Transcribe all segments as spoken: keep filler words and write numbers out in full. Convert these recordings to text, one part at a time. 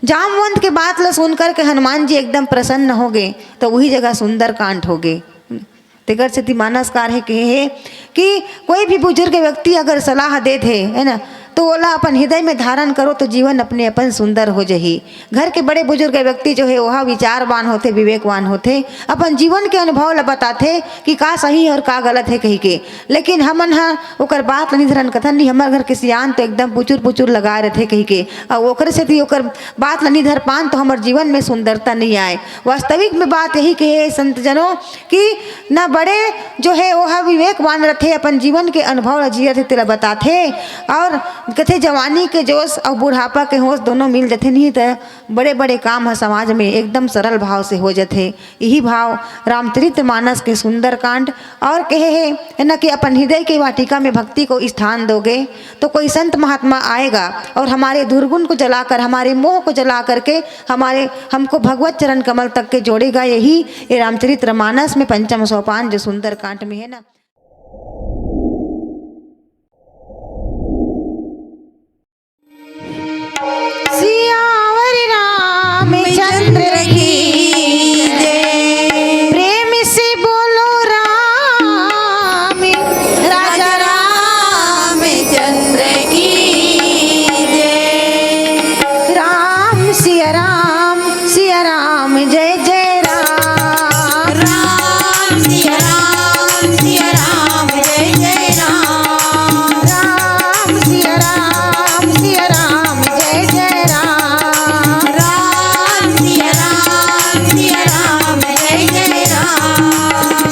जामवंत के बात ल सुन करके हनुमान जी एकदम प्रसन्न होगे, तो वही जगह सुंदरकांड होगे। तेकर सेती मानसकार हे कहे हे कि कोई भी बुजुर्ग व्यक्ति अगर सलाह देत हे, है ना, तो ओला अपन हृदय में धारण करो, तो जीवन अपने अपन सुंदर हो जही। घर के बड़े बुजुर्ग व्यक्ति जो हे, ओहा विचारवान होथे, विवेकवान होथे, अपन जीवन के अनुभव ल बताथे कि का सही और का गलत हे कहिके। लेकिन हमन ह ओकर बात ल निधरन कथन, नहीं, हमर घर के सियान तो एकदम पुचुर पुचुर लगा रथे कहिके, अउ ओकर सेती ओकर बात ल निधर पान तो हमर जीवन में सुंदरता नहीं आए। वास्तविक में बात यही कहे संत जनों कि न बड़े जो हे ओह विवेकवान रथे, अपन जीवन के अनुभव ल जियत हे तेला बताथे। और कथे जवानी के जोश अउ बुढ़ापा के होश दोनों मिल जथे नहीं त बड़े बड़े काम ह समाज में एकदम सरल भाव से हो जथे। यही भाव रामचरित मानस के सुंदरकांड और कहे हे, है ना, कि अपन हृदय के वाटिका में भक्ति को स्थान दोगे तो कोई संत महात्मा आएगा और हमारे दुर्गुण को जलाकर, हमारे मोह को जला करके हमारे, हमको भगवत चरण कमल तक के जोड़ेगा। यही ये रामचरित मानस में पंचम सोपान जो सुंदरकांड में है ना। सियावर रामचंद्र की जय। प्रेम से बोलो राम, राजा रामचंद्र की जय। राम सिया राम, सिया राम जय जय राम। राम सिया राम, सिया राम जय जय राम। राम सिया राम, सिया राम जय जय राम। राम सिया राम, सिया राम जय जय राम।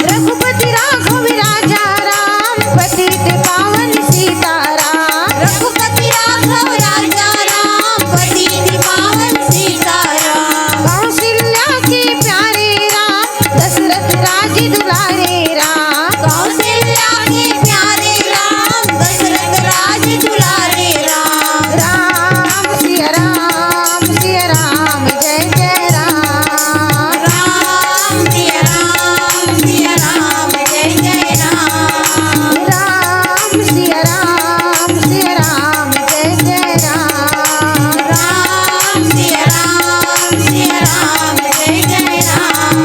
रघुपति राघव राजा राम, पतित पावन सीताराम। रघुपति राघव राजा राम, पतित पावन सीताराम। कौशल्या के प्यारे राम, दशरथ राज दुलारे राम। कौशल्या के प्यारे राम, दशरथ राज दुलारे राम। राम सिया राम, सिया राम जय जय राम। राम सिया राम, सिया राम जय जय राम। राम सिया राम, सिया राम जय जय राम। राम सिया राम, सिया राम जय जय राम।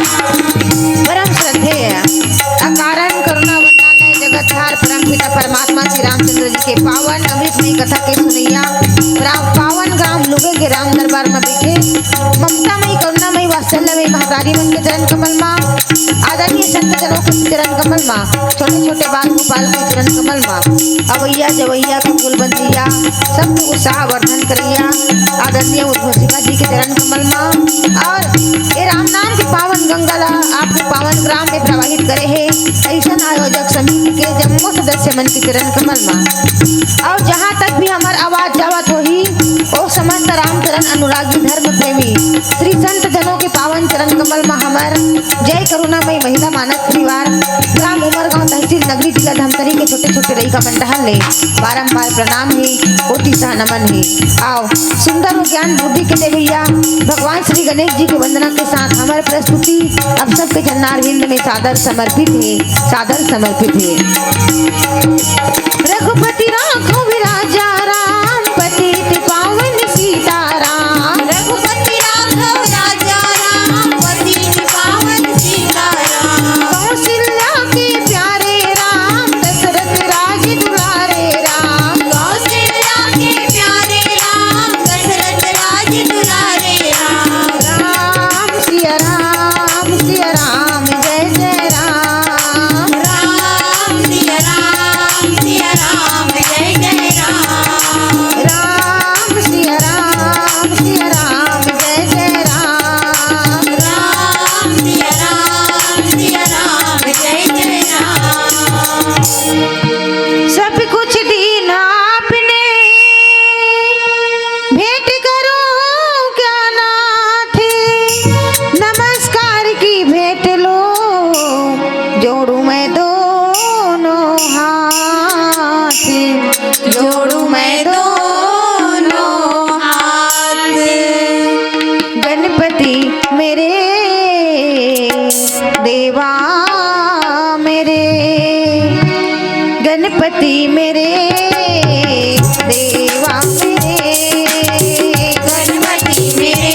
परम श्रद्धेय अकारण करुणा वंदनीय जगतधार परम पिता परमात्मा श्री रामचंद्र जी के पावन अमृतमयी कथा के सुनैया राम, पावन ग्राम लुबे के राम दरबार में बैठे ममतामयी करुणामयी वात्सल्यमयी महतारी मन के चरण कमल मा, आदरणीय संत जनों के चरण कमल मा, छोटे छोटे बाल गोपाल के चरण कमल मा, अवैया जवैया के कुल बंधैया, सबके उत्साह वर्धन करैया आदरणीय उद्घोषिका जी के चरण कमल मा, और ये राम नाम के पावन गंगा ला आपके पावन ग्राम में प्रवाहित करे हे, ऐसन आयोजक समिति के जम्मो सदस्य मन के चरण कमल मा। और जहाँ तक भी हमर आवाज जावत होही, ओ समस्त राम चरण अनुरागी धर्म प्रेमी श्री संत जनों के पावन चरण कमल मा हमर जय करुणामय महिला मानस परिवार, ग्राम उमरगांव, तहसील नगरी, जिला धमतरी के छोटे छोटे लइका मन डहर ले बारंबार प्रणाम हे, कोटि सह नमन हे। आओ, सुंदर हो ज्ञान बुद्धि के देवैया भगवान श्री गणेश जी के वंदना के साथ हमर प्रस्तुति अब सबके चरणारविंद में सादर समर्पित हे, सादर समर्पित हे। रघुपति राघव राजा राम, पतित पावन सीताराम। रघुपति राघव राजा राम, पतित पावन सीताराम। कौशल्या के प्यारे राम, दशरथ राज दुलारे राम। कौशल्या के प्यारे राम, दशरथ राज दुलारे राम। राम सिया राम, सिया राम जय जय राम। राम सिया राम, सिया राम जय जय राम। राम सिया राम, सिया राम जय जय राम। राम सिया राम, सिया राम जय जय राम। सब कुछ दीन आपने, भेंट करूं क्या नाथ, नमस्कार की भेंट लो, जोड़ू मैं दोनों हाथ, जोड़ू मैं दोनों हाथ। गणपति मेरे देवा मेरे, गणपति मेरे देवा मेरे, गणपति मेरे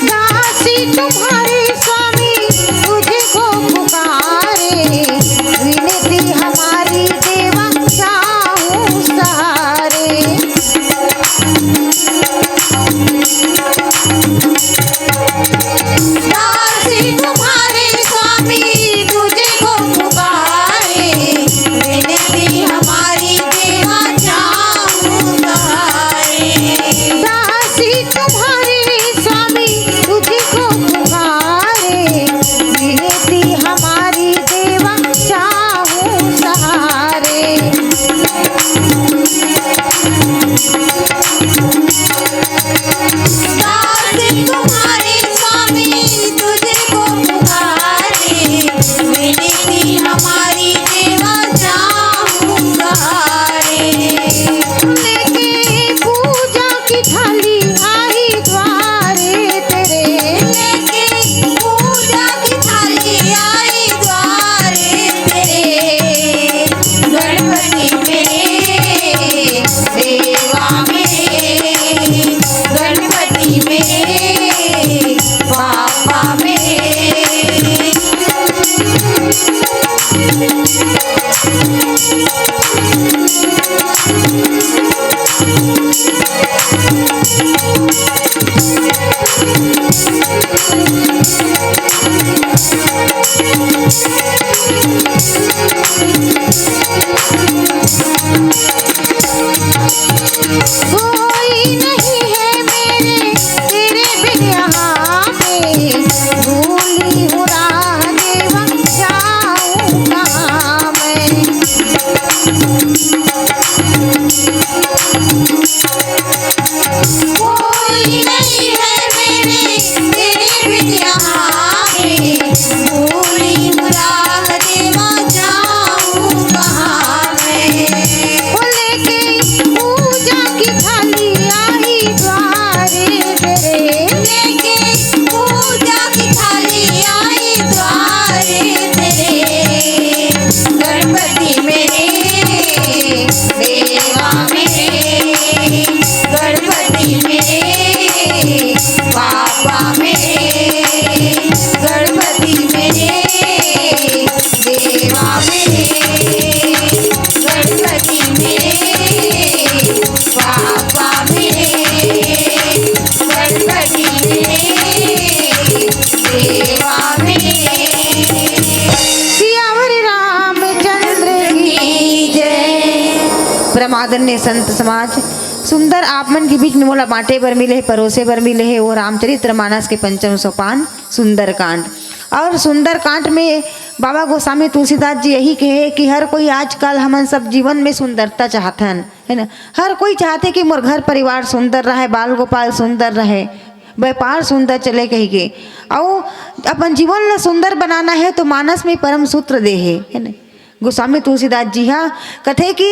दासी तुम्हारी स्वामी तुझको पुकारे, विनती हमारी देवा चाहूं सहारे। दासी तुम्हारी स्वामी तुझको पुकारे, विनती हमारी देवा चाहूं सहारे। दासी तुम्हारी स्वामी तुझको पुकारे, विनती हमारी देवा चाहूं सहारे। दास तुम्हारे स्वामी तुझको पुकारे, विनती हमारी देवा चाहूं सहारे। लेके पूजा की थाली आई द्वारे तेरे, लेके पूजा की थाली आई द्वारे तेरे। गणपति मेरे देवा मेरे, गणपति मेरे पापा मेरे। कोई नहीं है मेरे तेरे बिन यहाँ पे, भूली हूँ राह देवा जाऊँ कहाँ मैं। कोई नहीं है मेरे तेरे बिन यहाँ पे, भूली हूँ राह देवा जाऊँ कहाँ मैं। ओ लेके पूजा की थाली आई द्वारे तेरे, लेके पूजा की थाली आई द्वारे तेरे। गणपति मेरे देवा मेरे, गणपति मेरे पापा मेरे, गणपति मेरे देवा मेरे, गणपति मेरे पापा मेरे, गणपति मेरे देवा मेरे। सियावर रामचंद्र की जय। परमादरणीय संत समाज, सुंदर आप मन के बीच में मोला बांटे बर मिले हे, परोसे बर मिले हे, वो रामचरित्र मानस के पंचम सोपान सुंदरकांड। और सुंदरकांड में बाबा गोस्वामी तुलसीदास जी यही कहे कि हर कोई आजकल हमन सब जीवन में सुंदरता चाहथन, है ना? हर कोई चाहथे कि मोर घर परिवार सुंदर रहे, बाल गोपाल सुंदर रहे, व्यापार सुंदर चले कहिके। अउ अपन जीवन ला सुंदर बनाना है तो मानस में परम सूत्र दे हे, है ना? गोस्वामी तुलसीदास जी हा कथे कि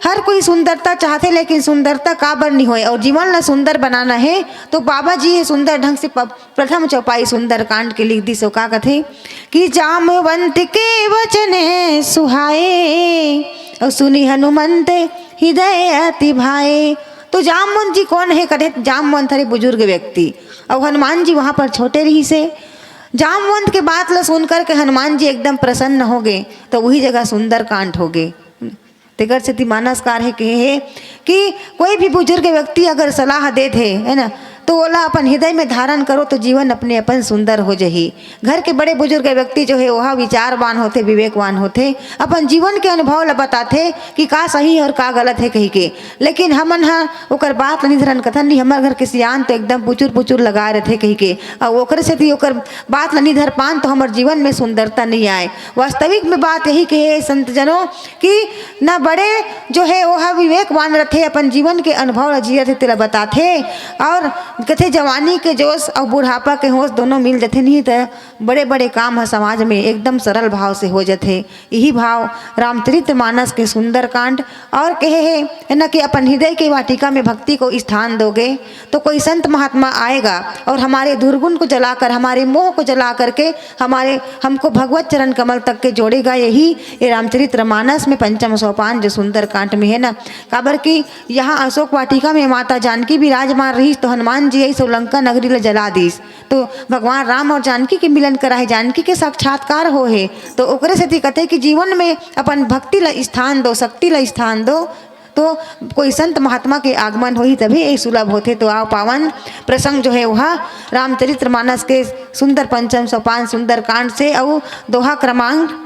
हर कोई सुंदरता चाहथे, लेकिन सुंदरता काबर नहीं होए, और जीवन ला सुंदर बनाना है तो बाबा जी ये सुंदर ढंग से प-, प्रथम चौपाई सुंदरकांड के लिख दिस। का कथे कि जामवंत के वचन सुहाए, और सुनि हनुमंत हृदय अति भाए। तो जामवंत जी कौन है? कथे जामवंत हरे बुजुर्ग व्यक्ति, और हनुमान जी वहां पर छोटे रहिसे। जामवंत के बात ल सुन करके हनुमान जी एकदम प्रसन्न हो गए, तो वही जगह सुंदरकांड हो गए। तेकर सेती मानसकार हे कहे हे कि कोई भी बुजुर्ग व्यक्ति अगर सलाह देत हे, है ना, तो ओला अपन हृदय में धारण करो तो जीवन अपने अपन सुंदर हो जही। घर के बड़े बुजुर्ग व्यक्ति जो है ओहा विचारवान होथे, विवेकवान होथे, अपन जीवन के अनुभव ला बताथे कि का सही और का गलत है कहिके। लेकिन हमन ह ओकर बात ल निधरन कथन नहीं, हमर घर के सियान तो एकदम पुचुर पुचुर लगा रथे कहिके, अउ ओकरे सेती ओकर बात ल निधर पान तो हमर जीवन में सुंदरता नहीं आए। वास्तविक में बात यही कहे संत जनों कि न बड़े जो है वो ह विवेकवान रथे, अपन जीवन के अनुभव ल जियत हे तेला बताथे, और कथे, जवानी के जोश अउ बुढ़ापा के होश दोनों मिल जथे नहीं, त बड़े बड़े काम ह समाज में एकदम सरल भाव से हो जथे। यही भाव रामचरित मानस के सुंदरकांड और कहे हे, है ना, कि अपन हृदय के वाटिका में भक्ति को स्थान दोगे तो कोई संत महात्मा आएगा और हमारे दुर्गुण को जलाकर, हमारे मोह को जला करके हमारे, हमको भगवत चरण कमल तक के जोड़ेगा। यही ये रामचरित मानस में पंचम सोपान जो सुंदरकांड में है ना, काबर कि यहाँ अशोक वाटिका में माता जानकी विराजमान रहिस तो हनुमान जी आई सो लंका नगरी ला जला दिस। तो भगवान राम और जानकी के मिलन कराहे, जानकी के साक्षात्कार हो हे, तो ओकरे सेती कथे कि जीवन में अपन भक्ति ला स्थान दो, शक्ति ला स्थान दो, तो कोई संत महात्मा के आगमन होही तभी ये सुलभ होथे। तो आओ पावन प्रसंग जो है वह रामचरित्र मानस के सुंदर पंचम सोपान सुंदर कांड से अउ दोहा क्रमांक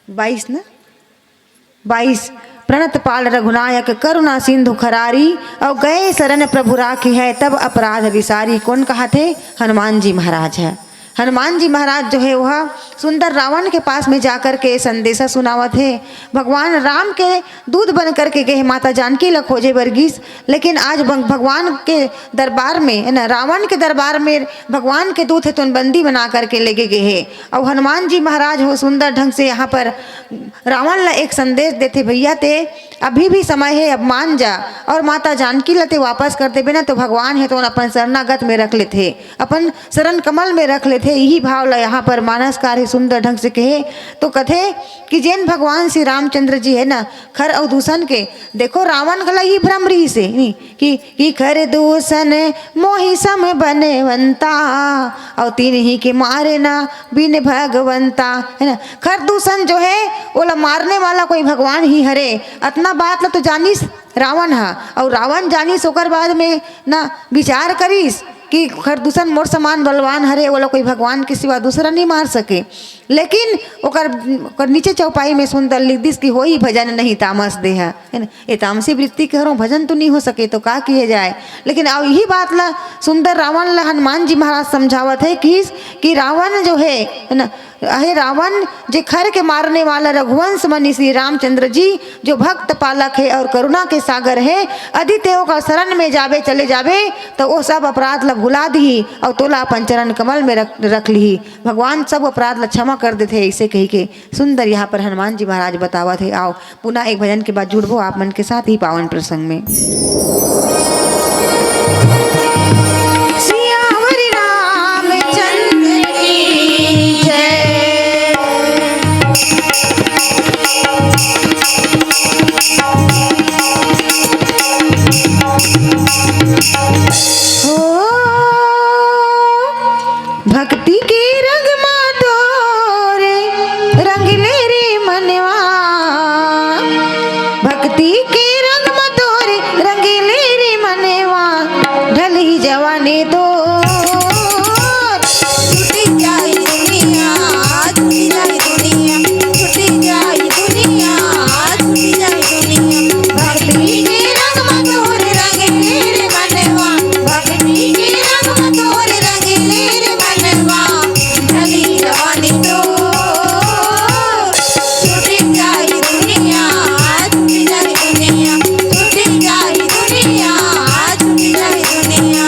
बाईस ना, बाईस। प्रणत पाल रघुनायक करुणा सिंधु खरारी, और गए शरण प्रभु राखी है तब अपराध विसारी। कौन कहा थे? हनुमान जी महाराज है। हनुमान जी महाराज जो है वह सुंदर रावण के पास में जाकर के संदेशा सुनावत है। भगवान राम के दूत बन करके गए माता जानकी ला खोजे बर गिस, लेकिन आज भग-, भगवान के दरबार में है ना, रावण के दरबार में भगवान के दूत है तो बंदी बना करके लेके गए है। और हनुमान जी महाराज हो सुंदर ढंग से यहाँ पर रावण ला एक संदेश देथे, भैया ते अभी भी समय है, अब मान जा, और माता जानकी ला ते वापस कर देबे ना तो भगवान है तो अपन शरणागत में रख लेथे, अपन शरण कमल में रख लेथे। यही भाव ला यहाँ पर मानसकार ही सुंदर ढंग से कहे तो कथे कि जेन भगवान श्री रामचंद्र जी है ना, खर अउ दूषण के, देखो रावण घला ही भ्रम रही से नी, कि, कि खर दूषण मोहि सम बनवंता, और तीन ही के मारे ना बिन भगवंता, है ना। खर दूषण जो है ओला मारने वाला कोई भगवान ही हरे, अतना बात ला तो जानिस रावण हा। और रावण जानिस ओकर बाद में ना विचार करिस कि खर दूषण मोर समान बलवान हरे, ओला कोई भगवान के सिवा दूसरा नहीं मार सके। लेकिन ओकर, ओकर नीचे चौपाई में सुंदर लिख दिस कि होई भजन नहीं तामस देह, है ना। ये तामसी वृत्ति के हरों भजन तो नहीं हो सके तो का किए जाए। लेकिन आओ यही बात ला सुंदर रावण ला हनुमान जी महाराज समझावत है कि, कि रावण जो है, है ना, हे रावण, जे खर के मारने वाला रघुवंश मणि श्री रामचंद्र जी जो भक्त पालक है और करुणा के सागर है, यदि ते ओकर शरण में जाबे, चले जाबे, तो वो सब अपराध ला भुला दिही और तोला अपन चरण कमल में रख, रख लिही। भगवान सब अपराध ला क्षमा कर देथे, ऐसे कही के सुंदर यहाँ पर हनुमान जी महाराज बतावत है। आओ पुनः एक भजन के बाद जुड़बो आप मन के साथ ही पावन प्रसंग में। सियावर रामचंद्र की जय। हो भक्ति के रंग मा तोरे रंग ले रे मनवा, भक्ति के रंग मा तोरे रंग ले रे मनवा, ढलही जवानी तो छूटी जाई दुनिया, छूटी जाई दुनिया, छूटी जाई दुनिया, छूटी जाई दुनिया। भक्ति के रंग मा तोरे रंग ले रे मनवा, भक्ति के रंग मा तोरे रंग ले रे मनवा। ढली जवानी तो छूटी जाई दुनिया, छूटी जाई दुनिया, छूटी जाई दुनिया, छूटी जाई दुनिया।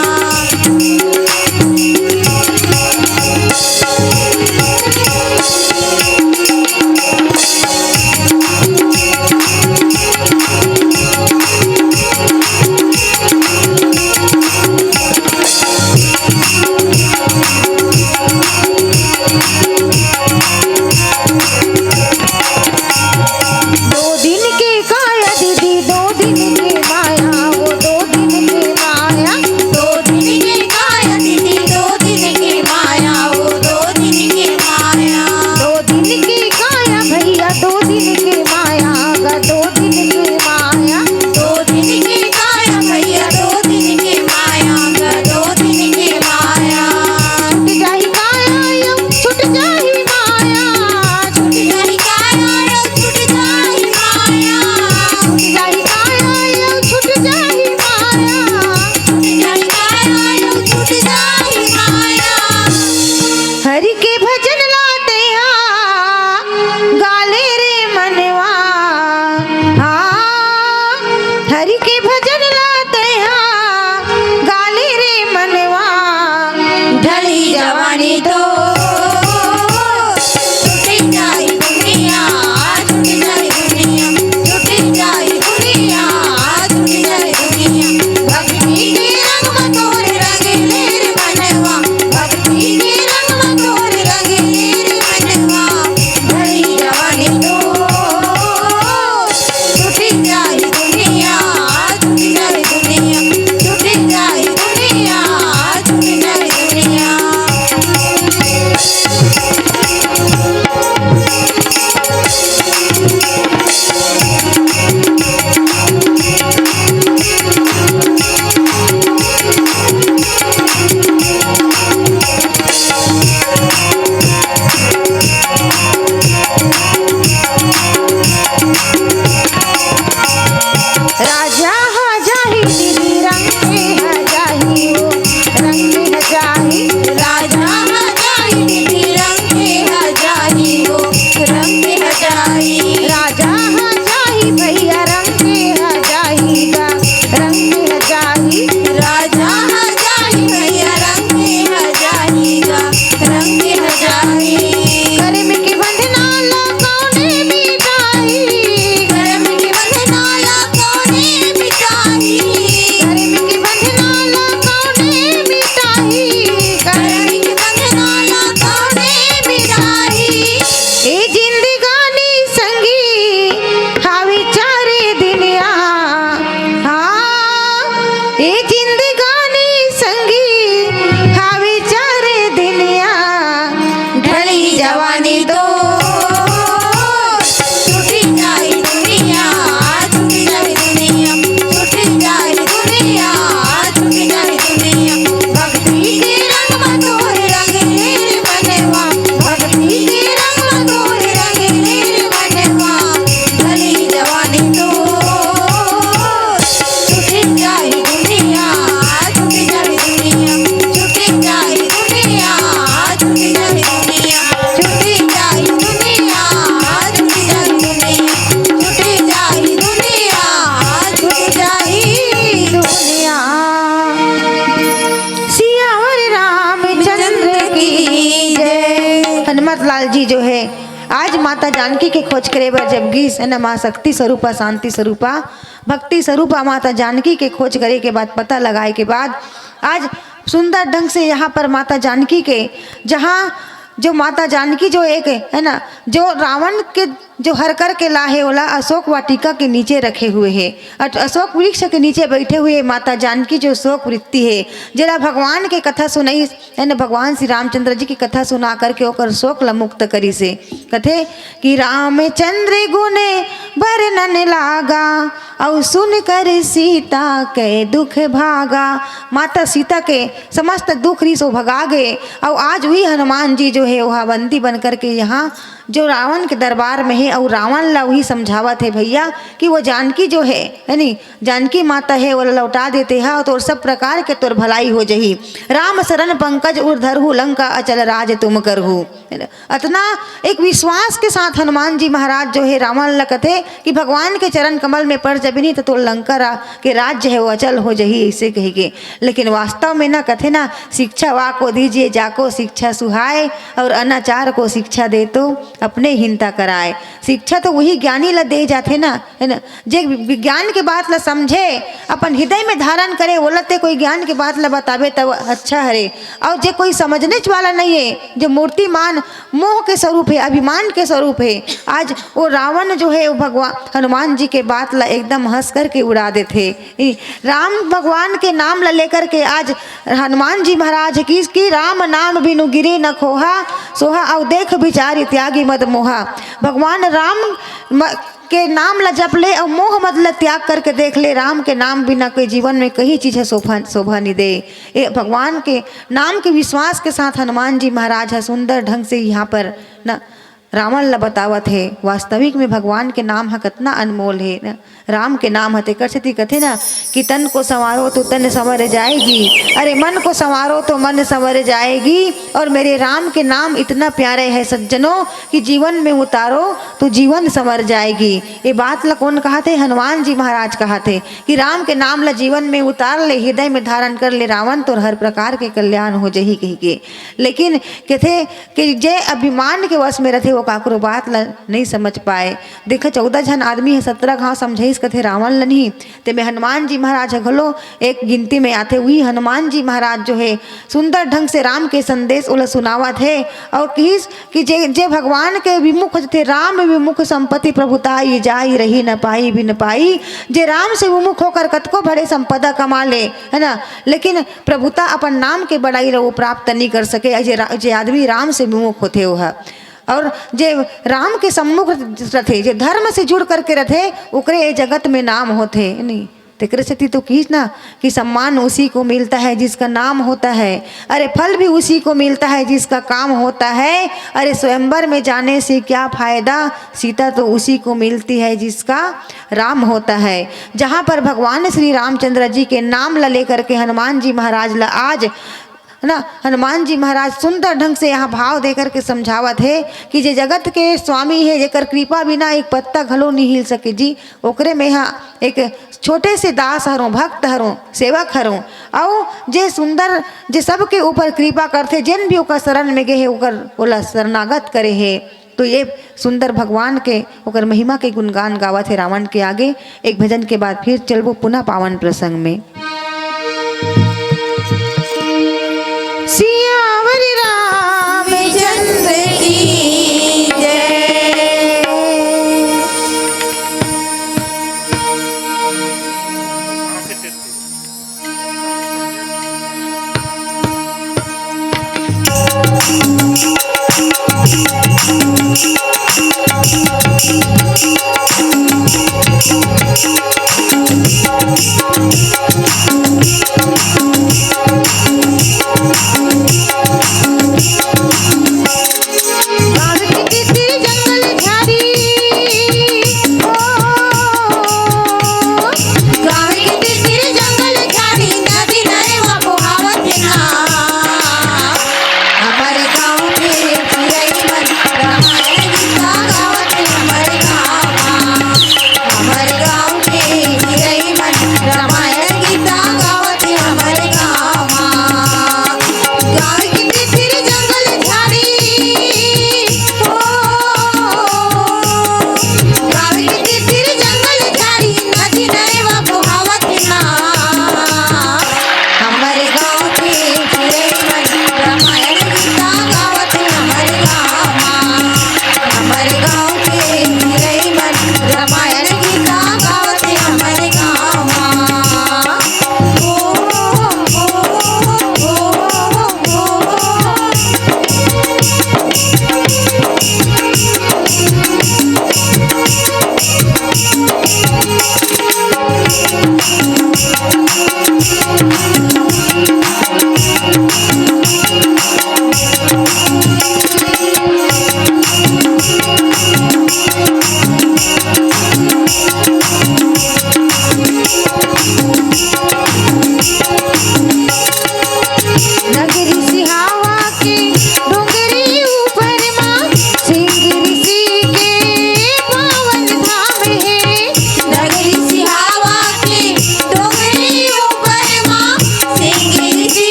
दो दिन के काया दीदी, दो दिन के माया, वो दो दिन के माया। दो दिन के काया दीदी, दो दिन के माया, वो दो दिन के माया। दो दिन के काया भैया, दो दिन के माया, गा दो दिन के माया। दो दिन के काया भैया, दो दिन के माया, गा दो दिन के माया। छूट जाही काया यो, छूट जाही माया। छूट जाही काया यो, छूट जाही माया। छूट जाही काया यो, छूट जाही माया। छूट जाही काया यो, छूट जाही माया। हरि के भजन ला तेहा गाले रे मनवा। हाँ, हरि के भजन ला तेहा जो है, आज माता जानकी के खोज करे बर जब गिस, है ना, माँ शक्ति स्वरूपा, शांति स्वरूपा, भक्ति स्वरूपा माता जानकी के खोज करे के बाद, पता लगाए के बाद, आज सुंदर ढंग से यहाँ पर माता जानकी के, जहाँ जो माता जानकी जो एक, है ना, जो रावण के जो हर करके ला हे, ओला अशोक वाटिका के नीचे रखे हुए हे। अट-, अशोक वृक्ष के नीचे बैठे हुए माता जानकी जो शोक वृत्ति हे, जेला भगवान के कथा सुनई, है ना, भगवान श्री रामचंद्र जी की कथा सुना करके ओकर शोक ला मुक्त करिस हे। कथे कि रामचंद्र गुण बरनन लागा, अउ सुन कर सीता के दुख भागा। माता सीता के समस्त दुख रिस ओ भगा गे, अउ आज उही हनुमान जी जो हे, ओहा बंदी बन करके यहाँ जो रावण के दरबार में हे, अउ रावण ला उही समझावत हे भैया कि वो जानकी जो हे, है नी, जानकी माता हे, ओला लौटा देते हा, तोर सब प्रकार के तोर भलाई हो जही। राम शरण पंकज उर धरहु, लंका अचल राज तुम करहु। अतना एक विश्वास के साथ हनुमान जी महाराज जो हे, रावण ला कथे कि भगवान के चरण कमल में पड़ जबी नी, त तोर लंका रा-, के राज्य हे, वो अचल हो जही, ऐसे कही के। लेकिन वास्तव में ना, कथे ना, शिक्षा वा को दीजिए जाको शिक्षा सुहाए, और अनाचार को शिक्षा दे तो अपने हिंता कराए। शिक्षा तो वही ज्ञानी ला दे जाथे ना, है ना, जे विज्ञान के बात ला समझे, अपन हृदय में धारण करे, ओला ते कोई ज्ञान के बात ला बताबे, तब अच्छा हरे। और जे कोई समझनेच वाला नहीं है, जो मूर्तिमान मोह के स्वरूप है, अभिमान के स्वरूप है, आज वो रावण जो है, वो भगवान हनुमान जी के बात ला एकदम हंस करके उड़ा देथे। ई राम भगवान के नाम ला लेकर के आज हनुमान जी महाराज की, कि राम नाम बिनु गिरे न खोहा, सोहा अउ देख बिचारि त्यागी मद मोहा। भगवान राम म-, के नाम ला जप ले अउ मोह मद ला त्याग करके देख ले, राम के नाम बिना कोई जीवन में कहीं चीज है शोभा, शोभा नहीं दे। ए भगवान के नाम के विश्वास के साथ हनुमान जी महाराज है सुंदर ढंग से यहाँ पर न रावण ला बतावत हे, वास्तविक में भगवान के नाम ह कतना अनमोल हे न, राम के नाम ह। तेकर सेती कथे न कि तन को संवारो तो तन संवर जाएगी, अरे मन को संवारो तो मन संवर जाएगी, और मेरे राम के नाम इतना प्यारे है सज्जनों कि जीवन में उतारो तो जीवन संवर जाएगी। ये बात ला कौन कहाथे? हनुमान जी महाराज कहाथे कि राम के नाम ला जीवन में उतार ले, हृदय में धारण कर ले रावण, तोर हर प्रकार के कल्याण हो जही कही के। लेकिन कथे कि जे अभिमान के वश में रथे, वो काकरो बात ला नहीं समझ पाए। देख, चौदह झन आदमी हे, सत्रह घाव समझाइस, कथे रावण ल नहीं, ते में हनुमान जी महाराज ह घलो एक गिनती में आथे। उही हनुमान जी महाराज जो हे, सुंदर ढंग से राम के संदेश ओला सुनावत हे और किहिस कि जे, जे भगवान के विमुख हो जथे, राम विमुख संपत्ति प्रभुता, ये जाई रही न पाई बिन पाई। जे राम से विमुख होकर कतको बड़े संपदा कमा ले, है ना, लेकिन प्रभुता अपन नाम के बड़ाई ला वो प्राप्त नहीं कर सके। जे रा-, जे आदमी राम से विमुख होथे, वो ह और जे राम के सम्मुख रथे, जे धर्म से जुड़ करके रथे, ओकरे ए जगत में नाम होथे, नहीं? तेकरे सेती तो किहिस ना कि सम्मान उसी को मिलता है जिसका नाम होता है, अरे फल भी उसी को मिलता है जिसका काम होता है। अरे स्वयंवर में जाने से क्या फायदा, सीता तो उसी को मिलती है जिसका राम होता है। जहाँ पर भगवान श्री रामचंद्र जी के नाम ला लेकर के हनुमान जी महाराज ला आज है ना, हनुमान जी महाराज सुंदर ढंग से यहाँ भाव देकर के समझावत हे कि जे जगत के स्वामी हे, जेकर कृपा बिना एक पत्ता घलो नहीं हिल सके जी, ओकरे में हा एक छोटे से दास हरों, भक्त हरों, सेवक हरों। अउ जे सुंदर, जे सबके ऊपर कृपा करथे, जेन भी ओकर शरण में गे हे, ओकर, ओला शरणागत करे हे। तो ये सुंदर भगवान के, ओकर महिमा के गुणगान गावत हे रावण के आगे। एक भजन के बाद फिर चलबो पुनः पावन प्रसंग में। सियावर रामचंद्र की जय।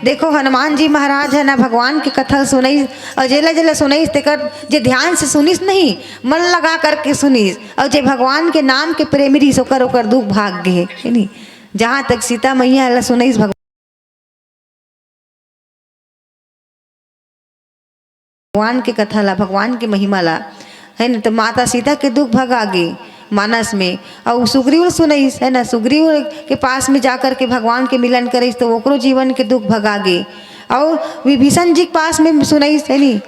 देखो, हनुमान जी महाराज है ना, भगवान के कथा सुनइस, और जेला जेला सुनइस, तेकर जे ध्यान से सुनिस नहीं, मन लगा करके सुनिस, और जे भगवान के नाम के प्रेमी रहिस, ओकर ओकर दुख भाग गे, है नी। जहाँ तक सीता मैया ला सुनइस भगवान के कथा ला, भगवान के महिमा ला, है न, तो माता सीता के दुख भगा गे मानस में। और सुग्रीव सुनइस, है ना, सुग्रीव के पास में जाकर के भगवान के मिलन करिस, तो ओकरो जीवन के दुख भगा गे। और विभीषण जी के पास में सुनइस, है नी,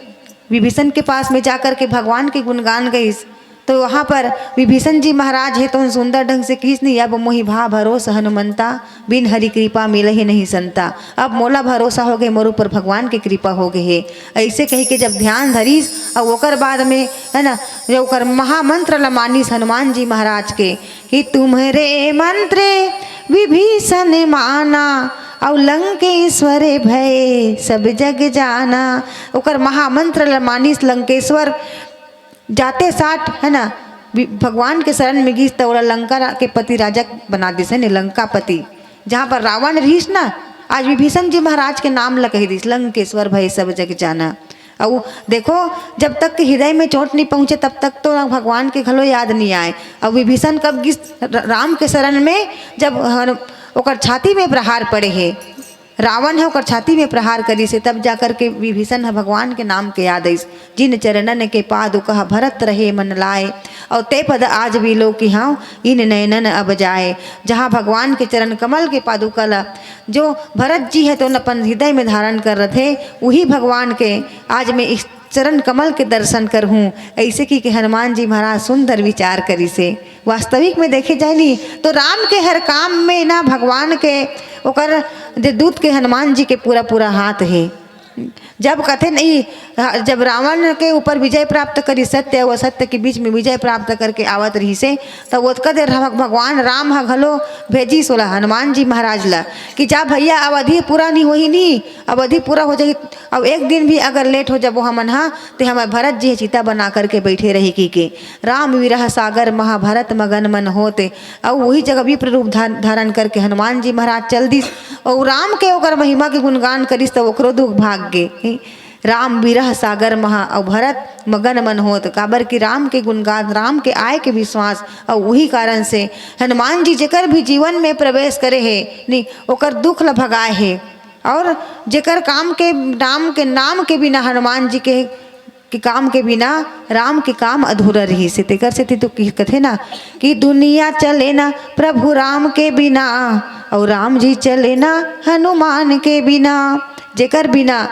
विभीषण के पास में जाकर के भगवान के गुणगान गइस, तो वहाँ पर विभीषण जी महाराज है तो सुंदर ढंग से किस नहीं, "अब मोहि भा भरोस हनुमंता, बिन हरि कृपा मिलहि नहीं संता।" अब मोला भरोसा हो गए, मोर ऊपर भगवान के कृपा हो गए है, ऐसे कह के जब ध्यान धरिस, और ओकर बाद में, है ना, जो ओकर महामंत्र ला मानिस हनुमान जी महाराज के, कि "तुम्हरे मंत्र विभीषण माना, और लंकेश्वर भय सब जग जाना।" ओकर महामंत्र ला मानिस लंकेश्वर जाते साठ, है ना, भगवान के शरण में गिस, त ओला लंका के पति राजा बना दिस, है ना, लंकापति। जहाँ पर रावण रहिस ना, आज विभीषण जी महाराज के नाम ला कही दिस, "लंकेश्वर भय सब जग जाना।" अउ देखो, जब तक के हृदय में चोट नहीं पहुँचे, तब तक तो भगवान के घलो याद नहीं आए। अब विभीषण कब गिस राम के शरण में, जब ओकर छाती में प्रहार पड़े है, रावण ह ओकर छाती में प्रहार करिस हे, तब जाकर के विभीषण ह भगवान के नाम के याद आइस। "जिन चरणन के पादुका भरत रहे मन लाए, और ते पद आज बिलोकिहौं, इन नैनन अब जाए।" जहाँ भगवान के चरण कमल के पादुका ला जो भरत जी है तो अपन हृदय में धारण कर रथे, वही भगवान के आज मैं इस चरण कमल के दर्शन करहूँ। ऐसे की के हनुमान जी महाराज सुंदर विचार करिस हे। वास्तविक में देखे जाए नी तो राम के हर काम में ना भगवान के, ओकर जे दूत के, हनुमान जी के पूरा पूरा हाथ हे। जब कथे नहीं, जब रावण के ऊपर विजय प्राप्त करी, सत्य अउ असत्य के बीच में विजय प्राप्त करके आवत रहिसे, तब ओतका देर हम भगवान राम ह घलो भेजिस ओला, हनुमान जी महाराज ला, कि जा भैया, अवधि पूरा नहीं होही नी, अवधि पूरा हो जाही, अब एक दिन भी अगर लेट हो जाबो हमन हा, ते हमर भरत जी ह चिता बना करके बैठे रही की के। "राम विरह सागर महा भरत मगन मन होत।" अउ वही जगह विप्र रूप धार-, धारण करके हनुमान जी महाराज चल दिस। अउ राम के ओकर महिमा के गुणगान करिस, त ओकरो दुख भाग गे। "राम विरह सागर महा अउ भरत मगन मन होत।" काबर कि राम के गुणगान, राम के आय के विश्वास, अउ वही कारण से हनुमान जी जेकर भी जीवन में प्रवेश करे हे, नी, ओकर दुख ल भगाए हे। और जेकर काम के, राम के नाम के बिना, हनुमान जी के, के काम के बिना राम के काम अधूरा रहिस हे। तेकर सेती तो कि-, कथे ना कि "दुनिया चले ना प्रभु राम के बिना, और राम जी चले ना हनुमान के बिना।" जेकर बिना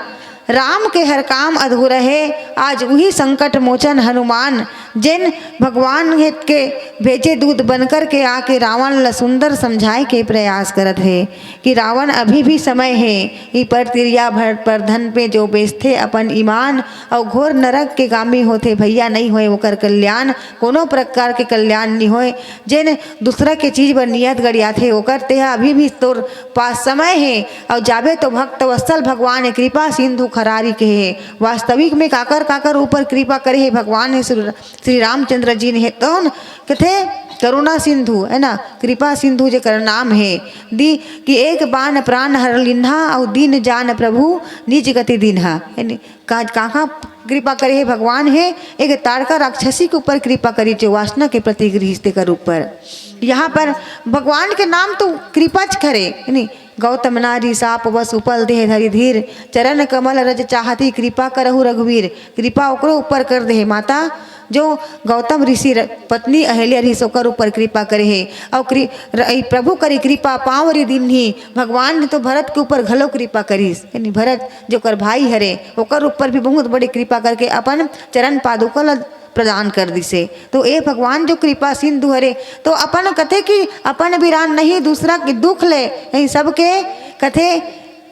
राम के हर काम अधूरा हे। आज उही संकट मोचन हनुमान, जेन भगवान के भेजे दूत बनकर के आके रावण ल सुंदर समझाए के प्रयास करत हे कि रावण, अभी भी समय हे। ई परतिरिया भर परधन पे जो बेचथे अपन ईमान, अउ घोर नरक के गामी होथे भैया, नइ होय ओकर कल्याण, कोनो प्रकार के कल्याण नइ होय। जेन दूसरा के चीज बर नियत गड़ियाथे, ओकर तेहा अभी भी तोर पास समय हे, अउ जाबे तो भक्त वत्सल भगवान हे, कृपा सिंधु खरारी के हे। वास्तविक में काकर काकर ऊपर कृपा करे हे भगवान हे श्री, श्री रामचंद्र जी ने हे, तौन कथे करुणा सिंधु, है ना, कृपा सिंधु जेकर नाम हे, दी कि "एक बान प्रान हर लिन्हा, अउ दीन जान प्रभु निज गति दीन्हा", है नी? का, कहाँ कृपा करे हे भगवान हे? एक ताड़का राक्षसी के ऊपर कृपा करी, जो वासना के प्रतीक रहिस तेकर ऊपर। यहाँ पर भगवान के नाम तो कृपा च करे, है नी? "गौतम नारी साप वस उपल देह धरि धीर, चरण कमल रज चाहती कृपा करहु रघुवीर।" कृपा ओकरो ऊपर कर दे हे माता, जो गौतम ऋषि र-, पत्नी अहल्या रहिस ओकर ऊपर कृपा करे हे। अउ कृ-, र-, ई प्रभु करी कृपा पाँव री दीन्ही, भगवान ने तो भरत के ऊपर घलो कृपा करिस, यानी भरत जो ओकर भाई हरे, ओकर ऊपर भी बहुत बड़ी कृपा करके अपन चरण पादुका ल प्रदान कर दिसे। तो ए भगवान जो कृपा सिंधु हरे, तो अपन कथे कि अपन बिरान नहीं, दूसरा के दुख ले, यही सबके कथे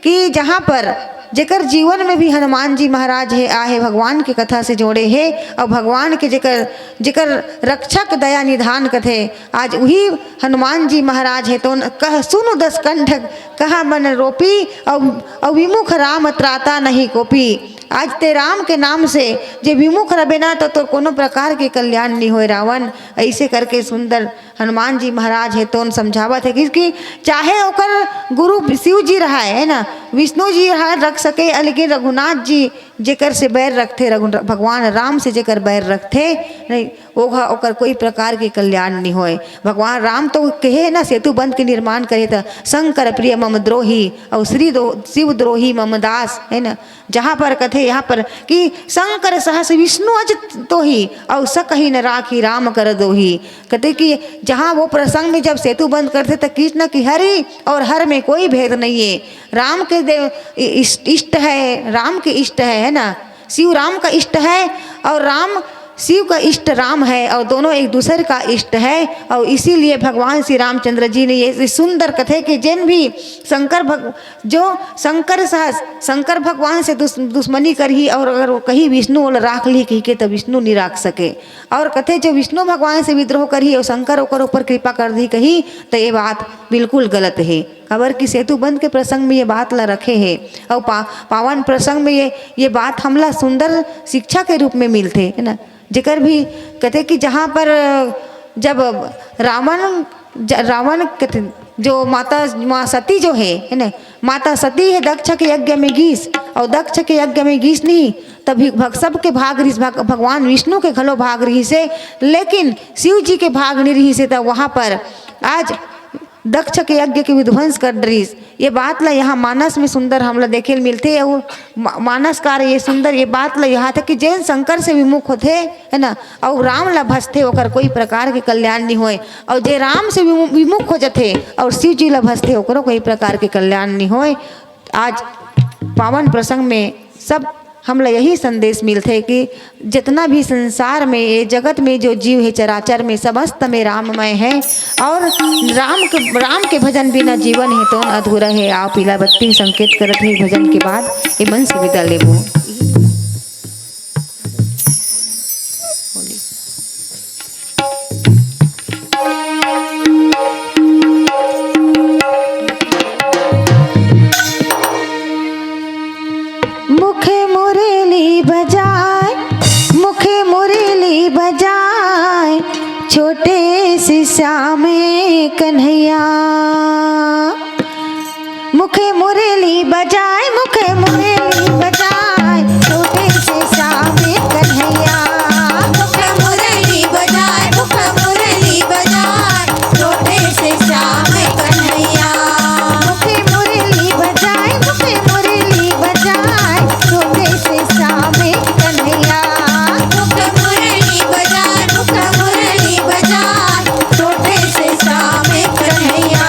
कि जहाँ पर जेकर जीवन में भी हनुमान जी महाराज हे, आहे भगवान के कथा से जोड़े हे, अउ भगवान के जेकर, जेकर रक्षक दया निधान कथे, आज उही हनुमान जी महाराज हे। तो कह सुनु दस कंठ कहा मन रोपी, अउ, अउ विमुख राम त्राता नहीं कोपी। आज ते राम के नाम से जे विमुख रबे ना, तो तोर कोनो प्रकार के कल्याण नहीं होय रावण। ऐसे करके सुंदर हनुमान जी महाराज हे तोन समझावत हे, क्योंकि चाहे ओकर गुरु शिव जी रहाय, है ना, विष्णु जी रहाय, रख सके, लेकिन रघुनाथ जी जेकर से बैर रखथे, रघु-, भगवान राम से जेकर बैर रखथे, नहीं, ओहा, ओकर कोई प्रकार के कल्याण नहीं होय। भगवान राम तो कहे ना, सेतु बंध के निर्माण करे त, "शंकर प्रिय मम द्रोही और श्री दो-, शिव द्रोही मम दास", है ना, जहाँ पर कथे, यहाँ पर कि "शंकर सहस विष्णु अज तोही, और सकहि न राखी राम कर दोही।" कहते कि जहाँ वो प्रसंग में जब सेतु बंध करथे, तो कृष्ण की हरि और हर में कोई भेद नहीं है। राम के देव इ-, इष्ट, इष्ट है, राम के इष्ट है, है ना, शिव राम का इष्ट है और राम शिव का इष्ट राम है और दोनों एक दूसरे का इष्ट है। और इसीलिए भगवान श्री रामचंद्र जी ने ये सुंदर कथे कि जिन भी शंकर भग-, जो शंकर सहस, शंकर भगवान से दुस-, दुश्मनी करही और अगर वो कहीं विष्णु ओला राख ली कही के, तो विष्णु नहीं राख सके। और कथे जो विष्णु भगवान से विद्रोह करही और शंकर ओकर ऊपर कृपा कर दी कही, तो ये बात बिल्कुल गलत है। काबर कि सेतु बंध के प्रसंग में ये बात ला रखे हे, अउ पा-, पावन प्रसंग में ये, ये बात हमला सुंदर शिक्षा के रूप में मिलथे, है ना। जेकर भी कहते कि जहाँ पर जब रावण, ज-, रावण कहते, जो माता, माँ सती जो है, है ना, माता सती हे दक्ष के यज्ञ में गीस, और दक्ष के यज्ञ में गीस नहीं, तभी भग-, सबके भाग रहिस, भग-, भगवान विष्णु के घलो भाग रहिस हे, लेकिन शिव जी के भाग नहीं रहिस हे, त वहाँ पर आज दक्ष के यज्ञ के विध्वंस कर डरिस। ये बात ला यहाँ मानस में सुंदर हमला देखे ल मिलथे। अउ मा-, मानसकार ये सुंदर ये बात ला यहाँ थे कि जेन शंकर से विमुख होथे, है ना, अउ राम ला भजथे, ओकर कोई प्रकार के कल्याण नहीं होय, अउ जे राम से विमु-, विमुख हो जथे अउ शिव जी ला भजथे, ओकरो कोई प्रकार के कल्याण नहीं होय। आज पावन प्रसंग में सब हमला यही संदेश मिलथे कि जितना भी संसार में, ये जगत में जो जीव है, चराचर में, समस्त में राममय है। और राम के, राम के भजन बिना जीवन है तो अधूरा है। आप पीला बत्ती संकेत करत है भजन के बाद ये मन से विदा लेबो। मुखे मुरली बजाए, मुखे मुरली बजाए, छोटे से श्याम कन्हैया। मुखे मुरली बजाए, मुखे मुरली बजाए, छोटे से श्याम कन्हैया। मुखे मुरली बजाए, मुखे मुरली बजाए, छोटे से श्याम कन्हैया। मुखे मुरली बजाए, मुखे मुरली बजाए, छोटे से श्याम कन्हैया। मुखे मुरली बजाए, मुखे मुरली बजाए, छोटे से श्याम कन्हैया।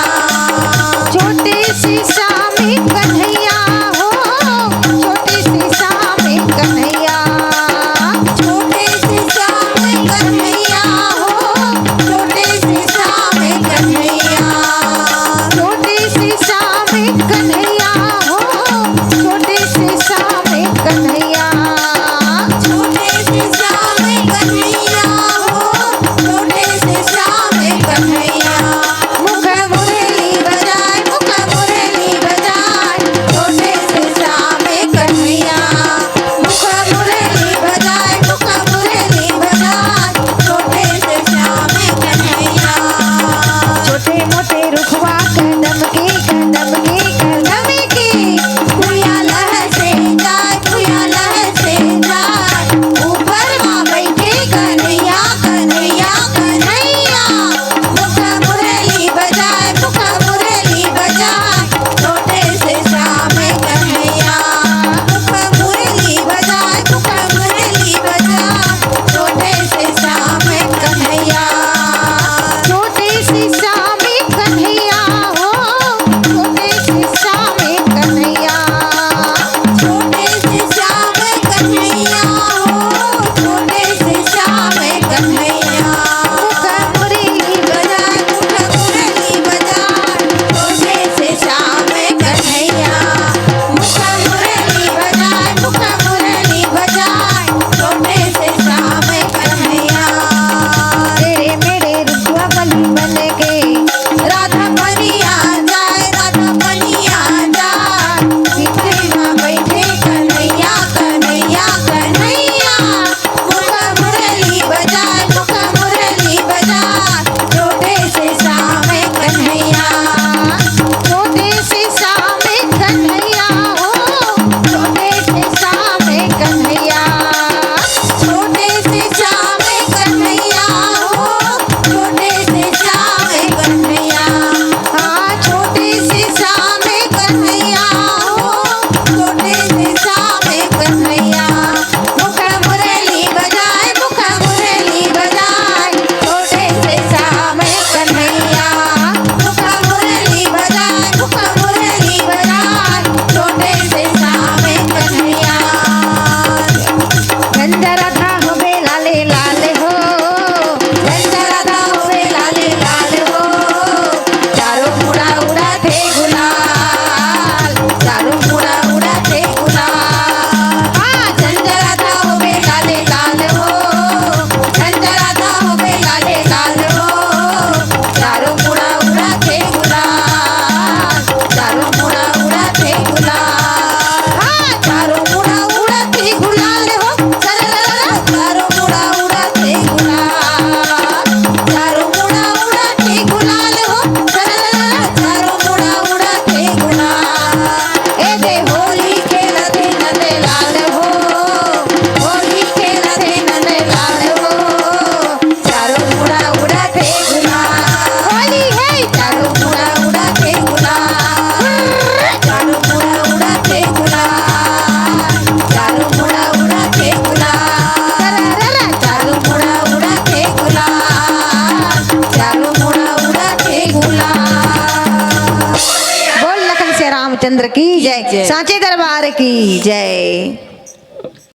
रामचंद्र की जय। जय। सांचे दरबार की जय।